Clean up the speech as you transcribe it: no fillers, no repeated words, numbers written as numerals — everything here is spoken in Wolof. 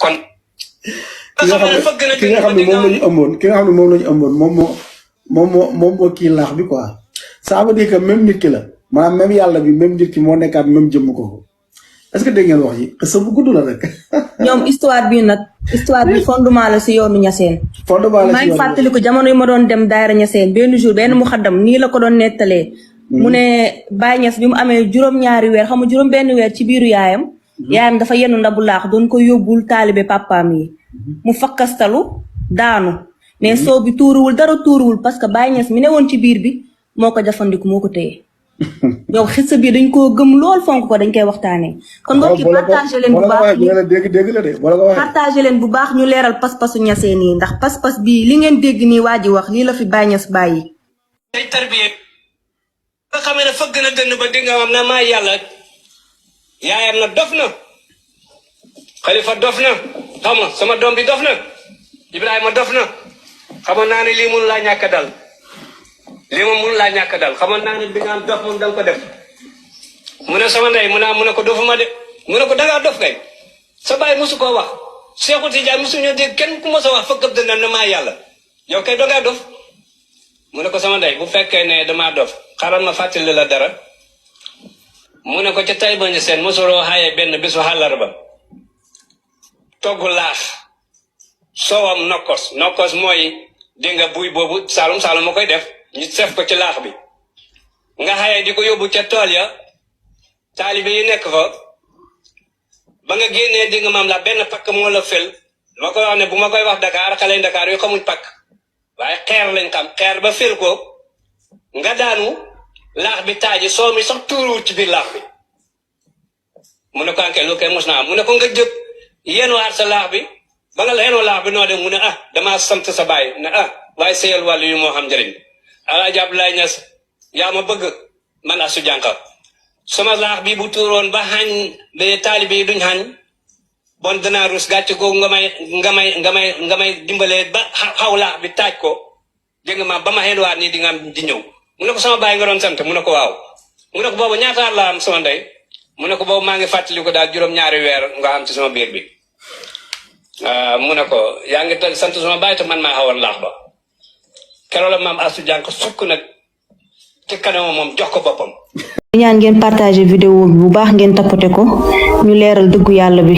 kon ki nga xam ne moom la ñu ëmboon ki nga xam ne moom la ñu ëmboon moom moo kii laax bi quoi ça veut dire que même nit ki la maanaam même yàlla bi même nit ki moo nekkaat même jëmm ko est-ce que dégg ngeen wax yi xësa bu gudd la rek. ñoom histoire bi fondement la si yoonu Niassène. fondement la si yoonu maa ngi fàttaliku jamono yi ma doon dem daayira Niassène benn jour benn mu xaddam nii la ko doon nettalee. mu ne Baye Niass bi mu amee juróom-ñaari weer xam nga juróom-benn weer ci biiru yaayam. yaayam dafa yenu ndabu laax doon ko yóbbul taalibe papaam yi. mu fakkastalu daanu. mais soo bi tuuruwul dara tuuruwul parce que Baye Niass mi ne woon ci biir bi moo ko jafandiku moo ko téye. donc xisa bi dañ koo gëm lool fonk ko dañ koy waxtaanee. kon mbokk yi partagé leen bu baax partagé leen bu baax ñu leeral pas-pasu Niassène yi ndax pas-pas bii li ngeen dégg nii waa ji wax lii la fi Baye Niass bàyyi. day tarbiye nga xamee ne fëgg na dënn ba di nga am na maa yàlla yaayam na dof na Xalifa dof na xam nga sama doom bi dof na Ibrahima dof na xamoon naa ne lii mun laa ñàkk dal. lii moom mënu laa ñàkk dal xamoon naa ne bi nga am dof moom da nga ko def mu ne sama ndey mu ne ko dofuma de mu ne ko dangaa dof kay sa baay mosu koo wax Seexu Tijaan mosu ñoo dégg kenn ku mos a wax fëkkab dënna ne maa yàlla yow kay dangaa dof mu ne ko sama ndey bu fekkee ne damaa dof xaral ma fàttali la dara mu ne ko ca tay ba ñu seen mosuloo xaayee benn bisu àllarba togg laax soowam nokkos mooy dégg nga buy boobu saalum ma koy def ñu sef ko ci laax bi nga xaye di ko yóbbu ca tool ya taalibe yi nekk fa ba nga génnee di nga maam la benn pakk moo la fel ma koy wax ne bu ma koy wax Dakar xale Dakar yu xamuñ pakk waaye xeer lañ xam xeer ba fel ko nga daanu laax bi taaji soo mi sax tuuruwut ci biir laax bi mu ne ko anke lu koy mos naa mu ne ko nga jëg yenuwaat sa laax bi ba nga yenoo laax bi noo dem mu ne damaa sant sa baay ne waaye seyal wàllu yu moo xam njëriñ Alaaji Abdoulaye Niass yaa ma bëgg man Astou Diankha sama laax bi bu tuuroon ba xañ ba taalibe yi duñ xañ bon danaa rus gàcce googu nga may dimbalee ba xaw laax bi taaj ko dégg nga ma ba ma xeeluwaat nii di ñëw mu ne ko sama baay nga doon sant mu ne ko waaw mu ne ko boobu ñaataar laa am sama ndey mu ne ko boobu maa ngi fàttali ko daal juróom-ñaari weer nga am ci sama biir bi mu ne ko yaa ngi sant sama baay te man maa xawoon laax ba keroog la maam Astou Diankha sukk nag ci kanam moom jox ko boppam. ñaan ngeen partagé vidéo bi bu baax ngeen tapoté ko ñu leeral dëggu yàlla bi.